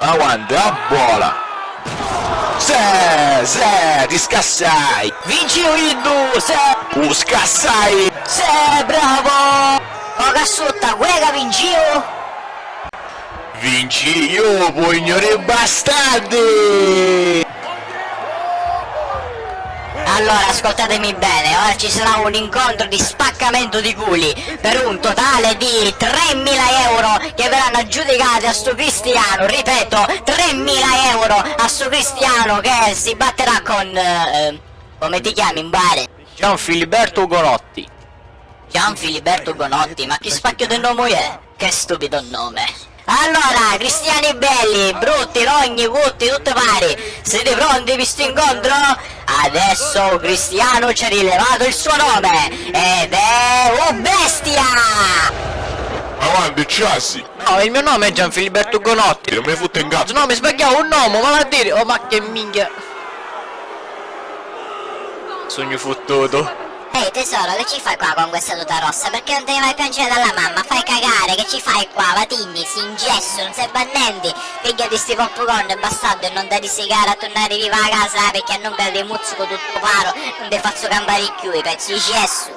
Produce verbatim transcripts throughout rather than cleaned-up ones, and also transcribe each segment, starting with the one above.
Avanti, a bola! Sè, sè, ti scassai! Vinciu iddu, sè! U scassai! Sè, bravo! O Cassutta, cu è ca vinciu? Vinci iu, pugnuri bastardi! Allora, ascoltatemi bene, ora ci sarà un incontro di spaccamento di culi per un totale di tremila euro che verranno aggiudicati a sto Cristiano, ripeto, tremila euro a sto Cristiano che si batterà con, eh, come ti chiami, impare? Gian Filiberto Ugonotti. Gian Filiberto Ugonotti, ma chi spacchiu di nomu è? Che stupido nome! Allora, cristiani belli, brutti, rogni, cutti, tutti pari, siti pronti pi stu incontru? Adesso u cristianu ci ha rilevato il suo nome, ed è u bestia! Avanti, ciasi! No, il mio nome è Gianfiliberto Ugonotti. Io mi futto in cazzo. No, mi sbagliavo un nomu, ma va a dire. Oh, ma che minchia. Sugnu futtutu. Ehi, tesoro, che ci fai qua con questa tuta rossa? Perché non te ne vai a piangere dalla mamma? Fai cagare, che ci fai qua? Vatinni, si ingesso, non serve a nenti. Pigghiati sti popcorn, bastardo, e non dati sigara a turnari viva a casa, perché annunca ti muzzicu tuttu paru, non ti fazzu campari cchiù, i pezzi di cesso.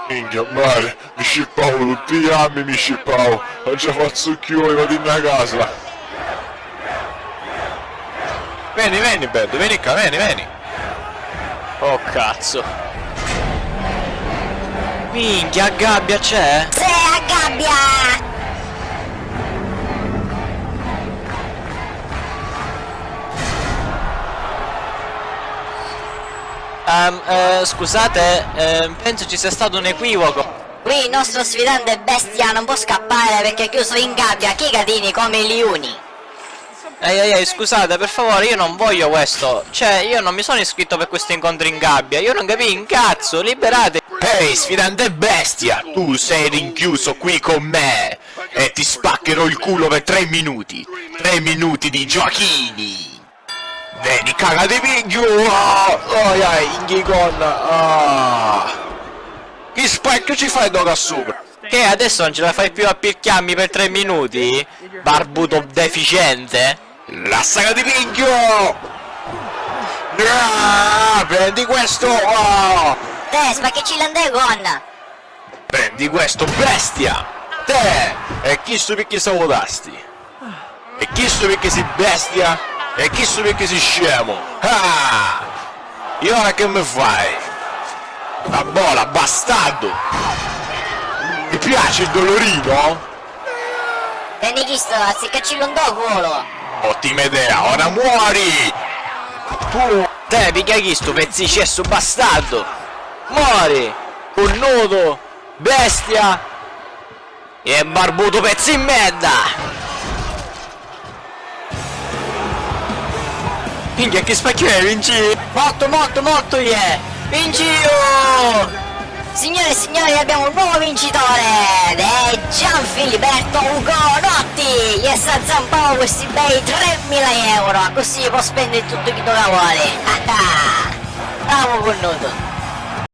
Minchia, mare. Mi scippau tutti i jammi, mi scippau. Non ce la fazzu cchiù, vatinni a casa. Veni, veni, beddu, veni ccà, veni, veni. Oh, cazzo. Minchia, a gabbia c'è? Sì, a gabbia! Ehm, eh, scusate, ehm, penso ci sia stato un equivoco. Qui il nostro sfidante bestia non può scappare perché è chiuso in gabbia, chi catini come i liuni. Ehi, ehi, ehi, scusate, per favore, io non voglio questo. Cioè, io non mi sono iscritto per questo incontro in gabbia, io non capii un cazzo, liberate. Ehi, sfidante bestia, tu sei rinchiuso qui con me e ti spaccherò il culo per tre minuti. Tre minuti di giochini. Veni, caga, ti pigghiu! Ah! Ai, ai, inghiconna! Ah! Chi spacchiu ci fai ddocu a supra? Che adesso non ce la fai più a pirchiammi per tre minuti? Barbuto deficiente? Lassa ca ti pigghiu! Ah! Prendi questo! Ah! Te, spacchiccilla nta gonna! Prendi questo, bestia! Te! E chistu picchì salutasti? E chistu picchì si bestia? E chistu picchì si scemu? Ah! E ora che mi fai? La bola, bastardo! Ti piace il dolorino? Prendi chisto, azziccacillu ntô culu! Ottima idea, ora muori! Tu! Te, pigghia chistu, pezzi di cessu, bastardo! Mori! Cunnutu! Bestia! E barbutu pezzi di merda! Minchia, chi spacchiu è, vinci! Mortu, mortu, mortu, iè! Vinci iu! Signore e signori, abbiamo un nuovo vincitore! Ed è Gianfiliberto Ugonotti! Iè, s'azzampau questi bei tremila euro, accussì può spendere tutto chiddu ca vuole! Bravo, cunnutu!